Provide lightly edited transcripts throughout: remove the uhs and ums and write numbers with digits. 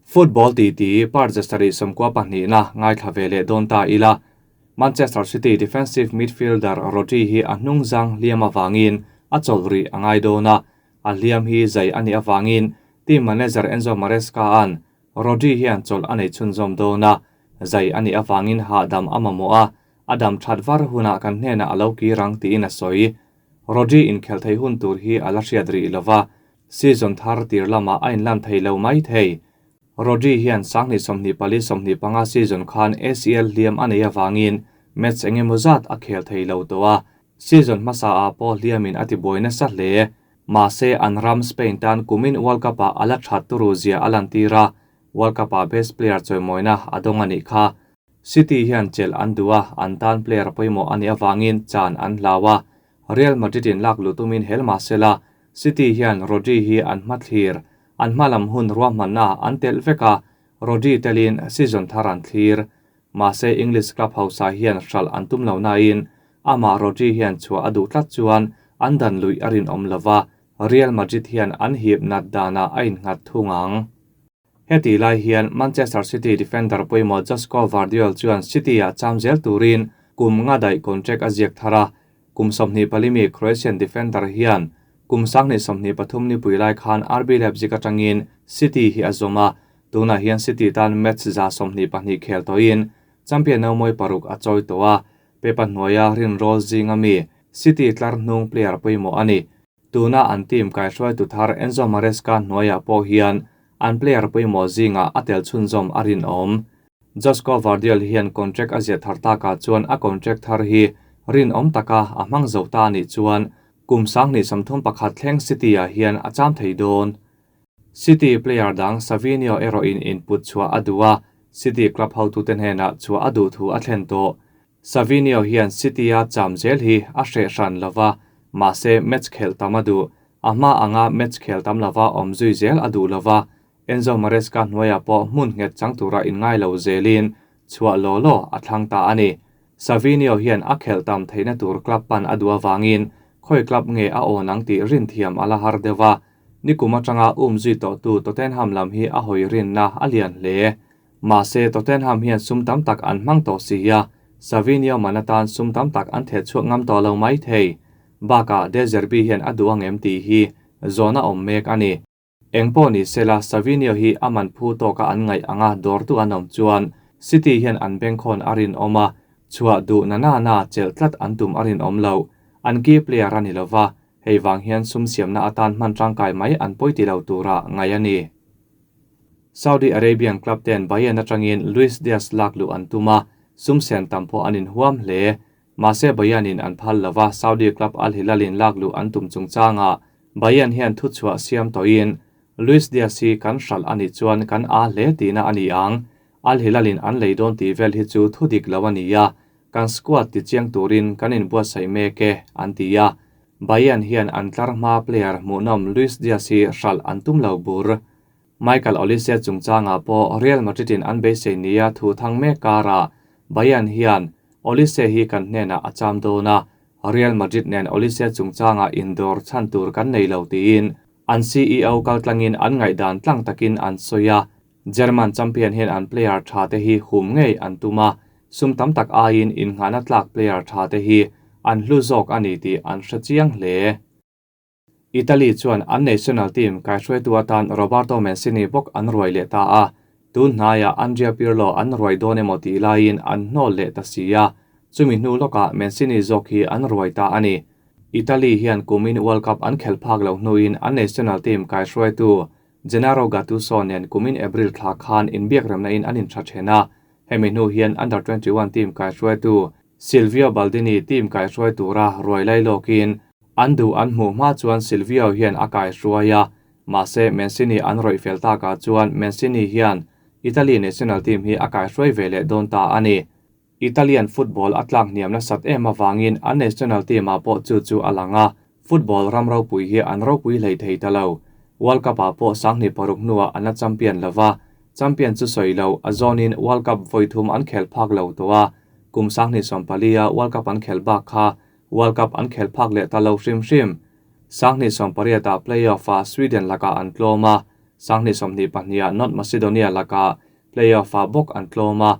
Football titi part 792 na ngaithla ve leh dawn ta ila. Manchester City defensive midfielder Rodri hi a hnungzang hliam avangin a chawlh rih a ngai dawn a, a hliam hi zai a nih avangin team manager Enzo Maresca an Rodri hian chawlh a nei chhunzawm dawn a, zai a nih avangin hahdam a mamawh a, a dam that var hunah kan hnenah a lo kir ang tiin a sawi. Rodri inkhelh theih hun tur hi a la hriat rih lova, season thar tir lamah a inlan thei lo mai thei. Rodri hian 2024-25 season khan ACL hliam a nei avangin match eng emaw zat a khel thei lo tawh a, season hmasa ah pawh hliamin a tibuai nasa hle. Mahse an ram Spain tan kumin World Cup ah a la that turu zia a lantir a, World Cup ah best player chawimawina a dawng a nih kha. City hian chelh an duh a, an tan player pawimawh a nih avangin chan an hlau a. Real Madrid in lak luh tumin hel mah sela, City hian Rodri hi an hmathlir, an hmalam hun ruahmanna an telh vek a, Rodri telin season thar an thlir. Mahse English club hausa hian hralh an tum lo nain, amah Rodri hian chhuah a duh tlat chuan an dan luih a rinawm lova, Real Madrid hian an hip nat danah a innghat thung ang. Heti lai hian Manchester City defender pawimawh Josko Gvardiol chuan City-ah cham zel turin kum nga daih contract a ziak thar a, kum 24 mi Croatian defender hian kum 2023 nipui lai khan RB Leipzig atangin City hi a zawm a, tunah hian City tan match 122 khel tawhin champion no mawi paruk a chawi tawh a, Pep a hnuaia rinrawl zinga mi City tlar hnung player pawimawh a ni. Tuna an team kaihruaitu thar Enzo Maresca hnuaiah pawh hian an player pawimawh zinga a tel chhunzawm a rinawm. Josko Gvardiol hian contract a ziah thar takah chuan a contract thar hi rinawm taka a hmang zo ta a nih chuan kum 2031 thleng City-ah hian a cham thei dawn. City player dang Savinho erawhin input chhuah a duh a, City club hotute hnenah chhuah a duh thu a thlen tawh. Savinho hian City-a cham zel hi a hreh hran lova, mahse match khel tam a duh. A hma anga match khel tam lova awm zui zel a duh lova, Enzo Maresca hnuaiah pawh hmun nghet chang tura inngai lo zelin chhuah law law a thlang ta a ni. Savinho hian a khelh tam theihna tur club pan a duh avangin khawi club nge a awn ang tih rin thiam a la har deuh a, nikum atanga um zui tawhtu Tottenham lam hi a hawi rinna a lian hle. Mahse Tottenham hian sum tam tak an hmang tawh si a, Savinho man atan sum tam tak an theh chhuak ngam tawh lo mai thei. Bakah De Zerbi hian a duh ang em tih hi zawhna awm mek a ni. Engpawh ni sela Savinho hi a man phu tawka an ngaih anga dawrtu an awm chuan City hian an bengkhawn a rinawm a, chhuah duh na na na chelh tlat an tum a rinawm lo. An key player a ni lova, hei vang hian sum siamna atan hman tangkai mai an pawi ti lo tura ngaih a ni. Saudi Arabian club ten Bayern atangin Luis Diaz lak luh an tum a, sum sen tam pawh an inhuam hle. Mahse Bayern-in an phal lova Saudi club Al Hilal-in lak luh an tum chungchangah Bayern hian thuchhuah siam tawhin Luis Diaz hi kan hralh a nih chuan kan a hle tihna a ni ang. Al Hilal-in an lei dawn tih vel hi chu thu dik lo a ni a, kan squad ti chiang turin kan inbuatsaih mek e, an ti a. Bayern hian an tlar hma player hmuhnawm Luis Diaz hi hralh an tum lo bur. Michael Olise chungchangah pawh Real Madrid-in an beisei nia thu thang mek karah Bayern hian Olise hi kan hnenah a cham dawn a, Real Madrid nen Olise chungchangah indawr chhan tur kan nei lo tiin an CEO kaltlangin an ngaihdan tlang takin an sawi a. German champion hian an player tha te hi hum ngei an tum a, sum tam tak aiin innghahna tlak player tha te hi an hlu zawk a ni tih an hre chiang hle. Italy chuan an national team kaihruaitu atan Roberto Mancini bawk an ruai leh ta a, tun hnaiah Andrea Pirlo an ruai dawn emaw tih laiin an hnawl leh ta si a, chumi hnu lawkah Mancini zawk hi an ruai ta a ni. Italy hian kumin World Cup an khelh phak loh hnuin an national team kaihruaitu Gennaro Gattuso nen kumin April thla khan inbiak remna in an intha then a, hemi hnu hian Under 21 team kaihruaitu Silvio Baldini team kaihruai tura ruai lai lawkin an duh an hmuh hma chuan Silvio hian a kaihruai a, mahse Mancini an rawih fel takah chuan Mancini hian Italy national team hi a kaihruai ve leh dawn ta a ni. Italian football a tlak hniam nasat em avangin an national team-ah pawh chu chu a lang a, football ram ropui hi an ropui hlei thei ta lo. World Cup-ah pawh 2006 hnuah an la champion lova, champion chu sawi lo, a zawnin World Cup vawi thum an khel phak lo tawh a, kum 2014-a World Cup an khel bak kha World Cup an khel phak leh ta lo hrim hrim. 2018-ah playoff-ah Sweden lakah an tlawm a, 22 ah North Macedonia lakah play-off-ah bawk an tlawm a,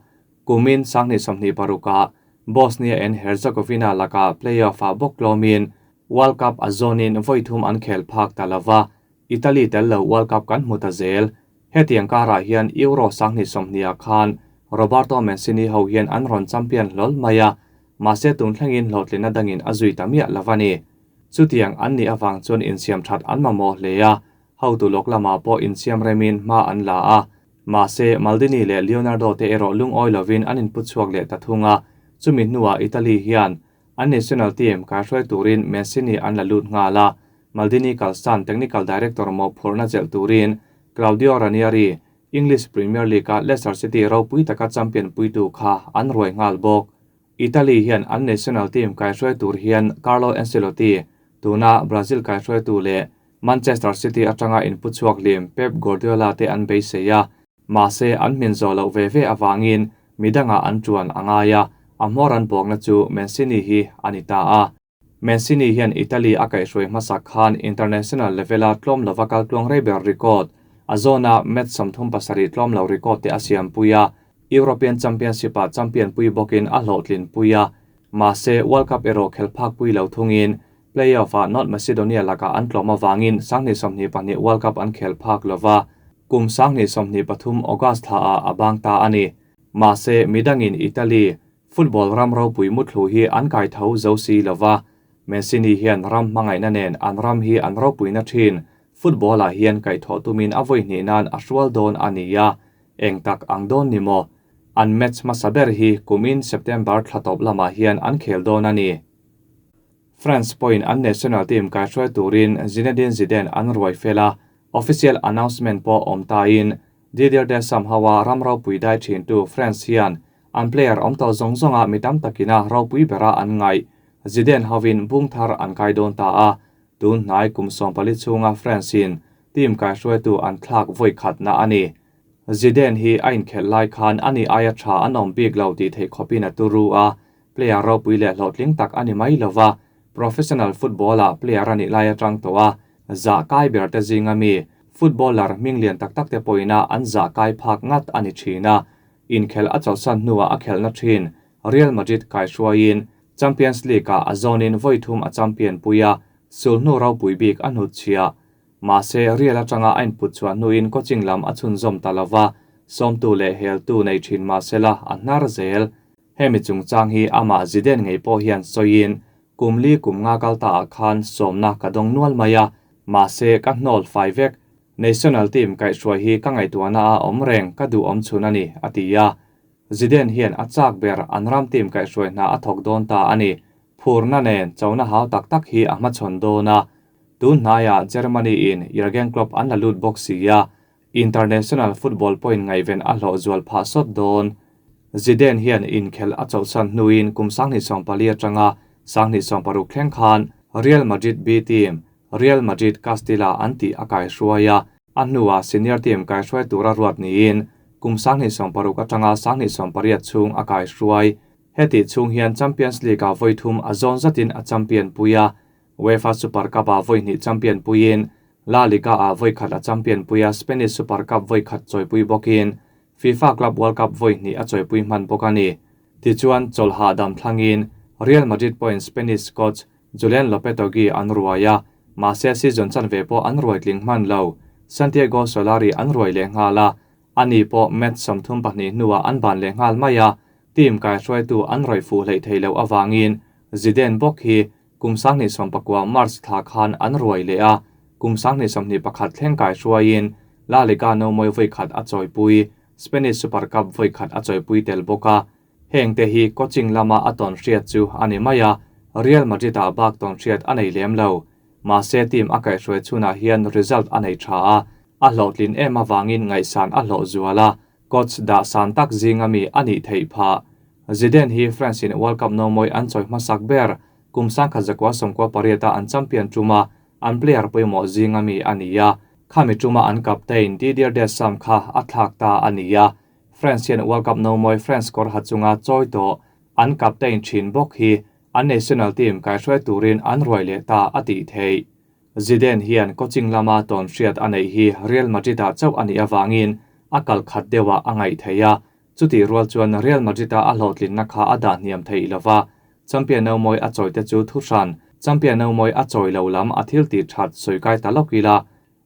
kumin 2026 ah Bosnia and Herzegovina lakah play-off-ah bawk tlawmin World Cup a zawnin vawi thum an khel phak ta lo va, Italy tel lo World Cup kan hmu ta zel. Hetiang karah hian Euro 2020 ah khan Roberto Mancini ho hian an rawn champion hlawl mai a, mahse tun thlengin hlawhtlinna dangin a zui ta miah lo a ni. Chutiang an nih avang chuan insiam that an mamawh hle a, hotu lawk lamah pawh insiam remin hma an la a. Mahse, Maldini leh Leonardo te erawh lungawi lovin an input chhuak leh ta thung a, chumi hnuah Italy hian an national team kaihruai turin Mancini an la lut nghal a, Maldini kalsan technical director mawhphurhna chelh turin Claudio Ranieri, English Premier League-a Leicester City ropui taka champion puitu kha an ruai nghal bawk. Italy hian an national team kaihruai tur hian Carlo Ancelotti, tuna Brazil kaihruaitu leh Manchester City atanga inpu chhuak hlim Pep Guardiola te an beisei a, mahse an hmin zawh loh ve ve avangin midangah an tuan a ngai a, a hmawr an bawkna chu Mancini hi a ni ta a. Mancini hian Italy a kaihhruai hmasak khan international level-a tlawm lova kaltluang rei ber record, a zawna match 37 tlawm lo record te a siampui a, European Championship-ah champion pui bawkin a hlawhtlinpui a, mahse World Cup erawh khel phakpui lo thungin play-off-ah North Macedonia lakah an tlawm avangin 2022 World Cup an khel phak lova, kum 2023 August thlaah a bang ta a ni. Mahse midangin Italy Football ram ropui muthlu hi an kai tho zo si lo va, Mancini hian ram hmangaihna nen an ram hi an ropuina thin, football-ah hian kaihthawh tumin a vawi hnih nan a hrual dawn a ni a, eng tak ang dawn ni maw? An match hmasa ber hi kumin September thla tawp lamah hian an khel dawn a ni. France pawhin an national team kaihruai turin Zinedine Zidane an ruai fel a, official announcement pawh awm tain Didier Deschamps hoa ram ropui dai thintu France hian An player awm tawh zawng zawnga mi tam takina ropui bera an ngaih, Zidane hovin bung thar an kai dawn ta a, tun hnai kum 14 chhunga France-in team kaihruaitu an thlak vawi khatna a ni. Zidane hi a inkhelh lai khan ani aia tha an awm bik lo tih theih khawpin a turu a, player ropui leh hlawhtling tak a ni mai lova, professional football-ah player a nih lai atang tawh a, zah kai ber te zinga mi, footballer hming lian tak tak te pawhina an zah kai phak ngat a ni thin a. Inkhelh a chawlhsan hnuah a khelhna thin Real Madrid kaihruaiin Champions League-ah a zawnin vawi thum a champion pui a, sulhnu ropui bik a hnutchhiah. Mahse, Real atanga a input chhuah hnuin coaching lam a chhunzawm ta lova, sawmtu leh heltu nei thin mahsela a hnar zel. Hemi chungchang hi amah Zidane ngei pawh hian sawiin, Kum li kum nga kal taah khan sawmna ka dawng nual mai a, mahse ka hnawl fai vek. National team kaihhruai hi ka ngaihtuahna a awm reng ka duh awm chhun a ni, a ti a. Zidane hian a chak ber an ram team kaihhruai hna a thawk dawn ta a ni. Phurna nen chona hau tak tak hi a hmachhawn dawn a. Tun hnaiah Germany in Jurgen Klopp an la lut bawk si a, international football pawhin ngaihven a hlawh zual phah sawt dawn. Zidane hian inkhelh a chawlhsan hnuin kum 2014 atanga 2016 thleng khan Real Madrid B team Real Madrid Castilla an tih a kaihruai a, a hnuah senior team kaihruai tura ruat niin kum 2016 atanga 2018 chhung a kaihruai. Heti chhung hian Champions League-ah vawi thum a zawn zatin a champion pui a, UEFA Super Cup-ah vawi hnih champion puiin, La Liga-ah vawi khat a champion pui a, Spanish Super Cup vawi khat chawipui bawkin, FIFA Club World Cup vawi hnih a chawipui hman bawk a ni. Tichuan, chawlhah dam thlangin Real Madrid pawhin Spanish coach Julen Lopetegui an ruai a, mahse season chanve pawh an ruai tling hman lo. Santiago Solari an ruai leh nghal a, ani pawh match 32 hnuah an ban leh nghal mai a, team kaihruaitu an rawih fuh hleih thei loh avangin Zidane bawk hi kum 2019 March thla khan an ruai leh a, kum 2021 thleng kaihruaiin La Liga no mawi vawi khat a chawipui, Spanish Super Cup vawi khat a chawipui tel bawk a. Heng te hi coaching lama a tawn hriat chu a ni mai a, Real Madrid-ah bak tawn hriat a nei lem lo. Mahse team a kaihhruai chhunah hian result a nei tha a, a hlawhtlin em avangin ngaihsan a hlawh zual a, coach dah san tak zinga mi a nih theih phah. Zidane hi France-in World Cup no mawi an chawi hmasak ber, kum 1998-a an champion tuma an player pawimawh zinga mi a ni a, khami tuma an captain Didier Deschamps kha a thlak ta a ni a. France hian World Cup no mawi France kawr ha chunga chawi tawh an captain thin bawk hi an national team kaihruai turin an ruai leh ta a tih theih. Zidane hian coaching lama tawn hriat a neih hi Real Madrid-ah chauh a nih avangin a kal khat deuhah a ngaih theih a, chutih rual chuan Real Madrid-a a hlawhtlinna kha a dah hniam theih lo va, Champion no mawi a chawi te chu thuhran, Champion no mawi a chawi lo lam a thil tih that sawi kai ta lawk ila.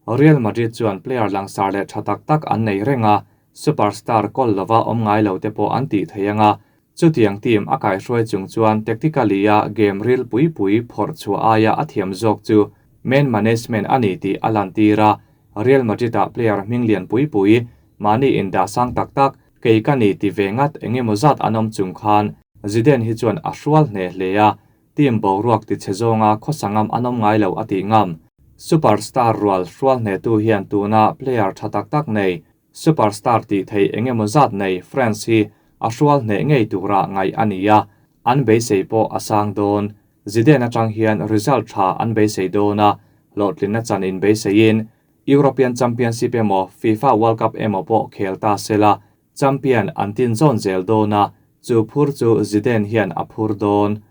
Real Madrid chuan player langsar leh tha tak tak an nei reng a, superstar kawl lova awm ngai lo te pawh an tih thei ang a. Chutiang team a kaihruai chung chuan tactically a game ril pui pui phawrh chhuah aia a thiam zawk chu man management a ni tih a lantir a. Real Madrid-ah player hming lian pui pui, mahni indah sang tak tak, kei ka ni ti ve ngat eng emaw zat an awm chung khan Zidane hi chuan a hrual hneh hle a, team boruak ti chhe zawnga khawsa ngam an awm ngai lo a tih ngam. Superstar rual hrual hnehtu hian tuna player tha tak tak nei, superstar tih theih eng emaw zat nei France hi a hrual hneh ngei tura ngaih a ni a, an beisei pawh a sang dawn. Zidane atang hian result tha an beisei dawn a, hlawhtlinna chan inbeiseiin European Championship emaw FIFA World Cup emaw pawh khel ta sela, champion an tin zawn zel dawn a, chu phur chu Zidane hian a phur dawn.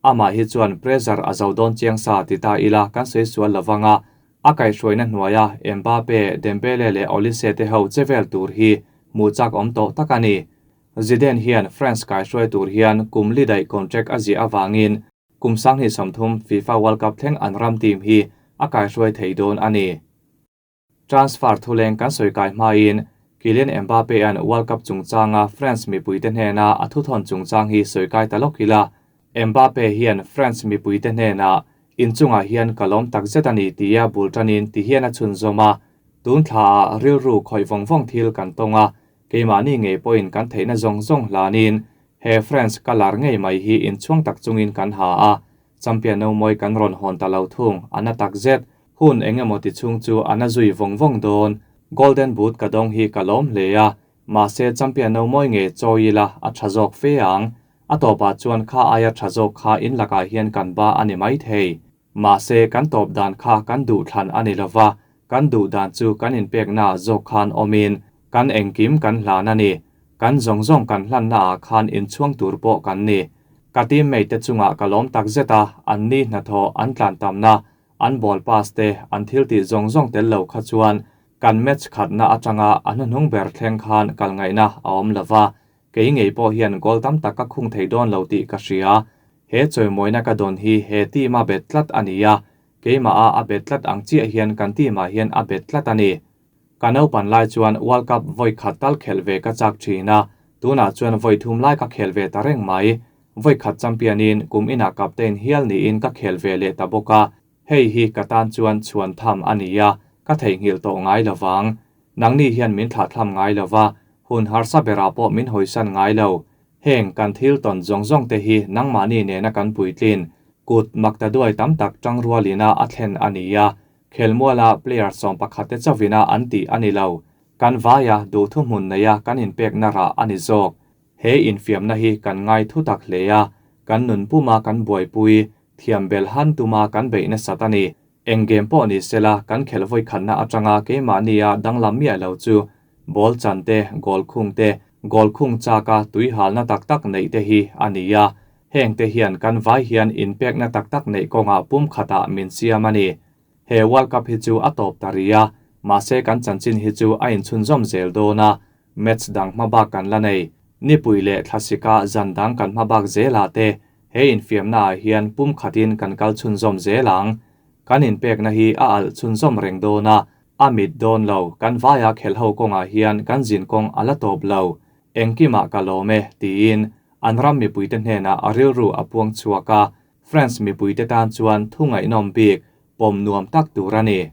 Amah hi chuan pressure a zo dawn chiang sa ti ta ila kan sawi sual lovang a, a kaihhruaina hnuaia Mbappe, Dembele leh Olise te ho che vel tur hi hmuh chak awm tawh tak a ni. Zidane hian France kaihhruai tur hian kum li daih contract a ziah avangin kum 2030 FIFA World Cup thleng an ram team hi a kaihhruai thei dawn a ni. Transfer thuleng kan sawi kai hmain Kylian Mbappe an World Cup chungchanga France mipuite hnena a thuthawn chungchang hi sawi kai ta lawk ila. Mbappe hian France mipuite hnena inchungah hian ka lawm tak zet a ni tia bul tanin ti hian a chhunzawm a. Tun thla ah rilru khawih vawng vawng thil kan tawng a, keimahni ngei pawhin kan theihna zawng zawng hlanin he France colour ngei mai hi inchhuang tak chungin kan ha a, champion no mawi kan rawn hawn ta lo thung a na tak zet. Hun eng emaw ti chhung chu a na zui vawng vawng dawn. Golden Boot ka dawng hi ka lawm hle a, mahse champion no mawi nge chawi ila a tha zawk fe ang. A tawpah chuan kha aia tha zawk kha in lakah hian kan ba a ni mai thei. Mahse kan tawp dan kha kan duh thlan a ni lova, kan duh dan chu kan inpekna zawk khan awmin kan engkim kan hlan a ni. Kan zawng zawng kan hlanna ah khan inchhuang tur pawh kan ni. Ka teammate te chungah ka lawm tak zet a, an ni hnathawh an tlan tamna, an ball pass te an thil tih zawng zawng tel lo kha chuan kan match khatna atanga a hnuhnung ber thleng khan kal ngaihna a awm lova, kei ngei pawh hian goal tam tak ka khung thei dawn lo tih ka hria. He chawimawina ka dawn hi he team a bet tlat a ni a, keimah a a bet tlat ang chiah hian kan team ah hian a bet tlat a ni. Ka naupan lai chuan World Cup vawi khat tal khelh ve ka chak thin a, tunah chuan vawi thum lai ka khel ve ta reng mai. Vawi khat champion in kum inah captain hial niin ka khel ve leh ta bawk a, hei hi ka tan chuan chhuan tham a ni a, ka theihnghilh tawh ngai lovang. Nangni hian min thlah thlam ngai lova, hun harsa berah pawh min hawisan ngai lo. Heng kan thil tawn zawng zawng te hi nangmahni nena kan puitlin, kut makta duai tam tak tangrualina a thlen a ni a, khelmuala player 11 te chawina an tih a ni lo. Kan vaia duh thu hmun neia kan inpekna rah a ni zawk. He infiamna hi kan ngai thu tak hle a, kan nun puma kan buaipui, thiam bel han tuma kan beihna sat a ni. Eng game pawh ni sela kan khel vawi khatna atanga keimahni a danglam miah lo chu ball chan te, goal khung te, goal khung chaka tui halna tak tak neih te hi a ni a. Heng te hian kan vai hian inpekna tak tak neih kawngah pum khatah min siam a ni. He World Cup hi chu a tawp ta ri a, mahse kan chanchin hi chu a inchhunzawm zel dawn a, match dang hmabak kan la nei. Nipui leh thlasika zan dang kan hmabak zelah te he infiamna ah hian pum khatin kan kal chhunzawm zel ang. Kan inpekna hi a alh chhunzawm reng dawn a, a mit dawn lo kan vaia khel ho kawngah hian kan zin kawng a la tawp lo. Engkimah ka lawm e tiin an ram mipuite hnenah a rilru a puang chhuak a, France mipuite tan chuan thu ngaihnawm bik pawm nuam tak tur a ni.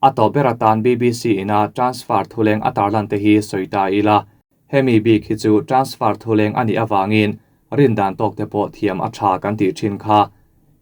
A tawp ber atan BBC ina transfer thuleng a tarlan te hi sawi ta ila, hemi bik hi chu transfer thuleng a nih avangin rin dan tawk te pawh thiam a tha kan tih thin kha.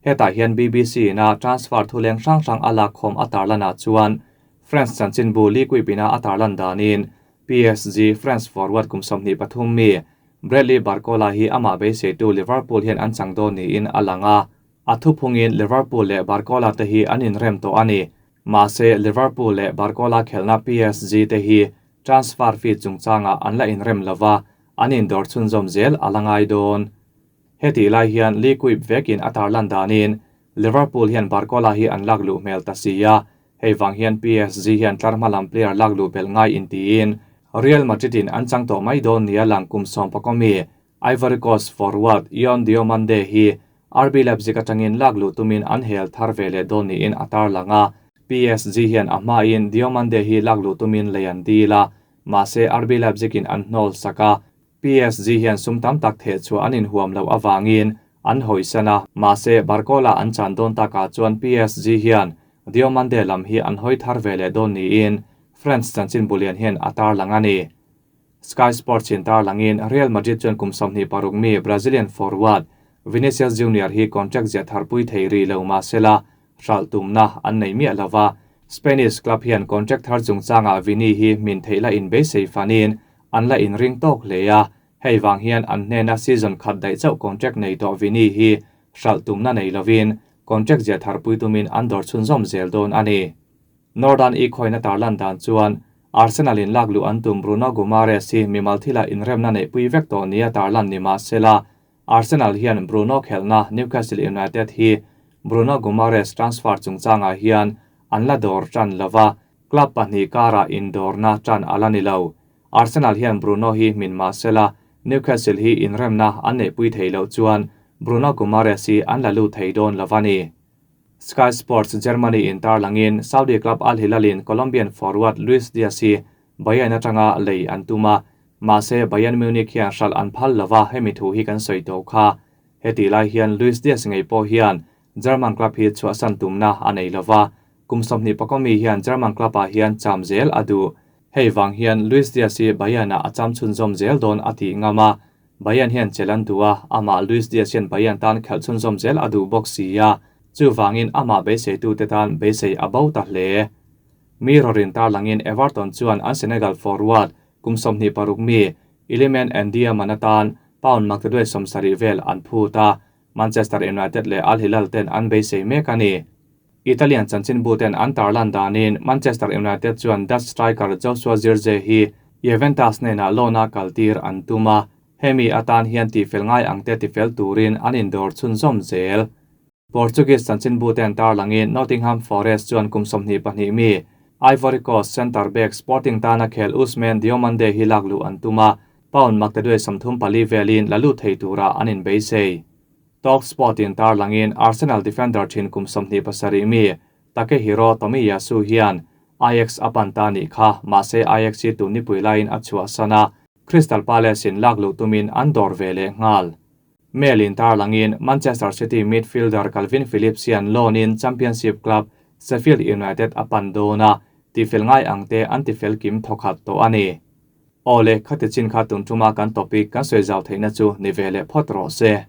Hetah hian BBC ina transfer thuleng hrang hrang a lak khawm a tarlanah chuan France chanchin bu Liquip ina a tarlan danin PSG France forward kum 23 mi Bradley Barcola hi amah beiseitu Liverpool hian an chang dawn niin a lang a. A thuphungin Liverpool leh Barcola te hi an inrem tawh a ni. Mahse Liverpool leh Barcola khelhna PSG te hi transfer fee chungchangah an la inrem lova, an indawr chhunzawm zel a la ngai dawn. Heti lai hian Liquip vekin a tarlan danin Liverpool hian Barcola hi an lak luh hmel ta si a, hei vang hian PSG hian tlar hma lam player lak luh belh ngai intiin Real Madrid in an chang tawh mai dawn nia lang kum sawmpakaw mi Ivory Coast forward Ion Diomande hi RB Leipzig atangin lak luh tumin an hel thar ve leh dawn niin a tarlang a. PSG hian a hmain Diomande hi lak luh tumin lei an dil a, mahse RB Leipzig in an hnawl sak a. PSG hian sum tam tak theh chhuah an inhuam loh avangin an hawisan a, mahse Barcola an chan dawn takah chuan PSG hian Diomande lam hi an hawi thar ve leh dawn niin France chanchin bulian hian a tarlang a ni. Sky Sports in tarlangin Real Madrid chuan kum 26 mi Brazilian forward Vinicius Junior hi contract ziah tharpui thei ri lo mahsela hralh tumna an nei miah lova. Spanish club hian contract thar chungchangah Vini hi min theih la inbeisei fanin an la inring tawk hle a, hei vang hian an hnena season khat daih chauh contract nei tawh Vini hi hralh tumna nei lovin contract ziah tharpui tumin an dawr chhunzawm zel dawn a ni. Northern i khawina tarlan dan chuan Arsenal in lak luh an tum Bruno Guimaraes hi mimal thila inremna neihpui vek tawh nia tarlan ni mahsela Arsenal hian Bruno khelhna Newcastle United hi Bruno Guimaraes transfer chungchangah hian an la dawr tan lova, club pahnih karah indawrna tan a la ni lo. Arsenal hian Bruno hi min mahsela Newcastle hi inremna an neihpui thei loh chuan Bruno Guimaraes hi an la lut thei dawn lova ni. Sky Sports Germany in tarlangin Saudi club Al Hilal in Colombian forward Luis Diaz hi Bayern atanga lei an tum a, mahse Bayern Munich hian hralh an phal lova hemi thu hi kan sawi tawh kha. Heti lai hian Luis Diaz ngei pawh hian German club hi chhuahsan tumna a nei lova, kum 20 mi hian German club ah hian cham zel a duh. Hei vang hian Luis Diaz hi Bayern ah a cham chhunzawm zel dawn a tih ngam a, Bayern hian chel an duh a, amah Luis Diaz hian Bayern tan khelh chhunzawm zel a duh bawk si a, chuvangin amah beiseitute tan beisei a bo ta hle. Mirror in tarlangin Everton chuan an Senegal forward kum 26 mi Iliman Ndiaman atan pound maktaduai 70 vel an phut a, Manchester United leh Al Hilal ten an beisei mek a ni. Italian chanchin bu ten an tarlan danin Manchester United chuan Dutch striker Joshua Zirkzee hi Juventus hnenah loan a kaltir an tum a, hemi atan hian tifel ngai ang te tifel turin an indawr chhunzawm zel. Portuguese chanchin bu ten tarlangin Nottingham Forest chuan kum 22 mi Ivory Coast centre back Sporting tana khel Ousmane Diomande hi lak luh an tum a, pound maktaduai 34 velin la lut thei tura an inbeisei. Talk Sport in tarlangin Arsenal defender thin kum 27 mi Takehiro Tomiyasu hian Ajax apan ta ni kha, mahse Ajax hi tun nipui laiin a chhuah sana Crystal Palace in lak luh tumin an dawr ve leh nghal. Mail in tarlangin Manchester City midfielder Kalvin Phillips hian loan in Championship club Sheffield United apan dawn a, tifel ngai ang te an tifel kim thawkhat tawh a ni. Awle, khati chin kha tun thuma kan topic kan sawi zau theihna chu ni ve leh phawt rawh se.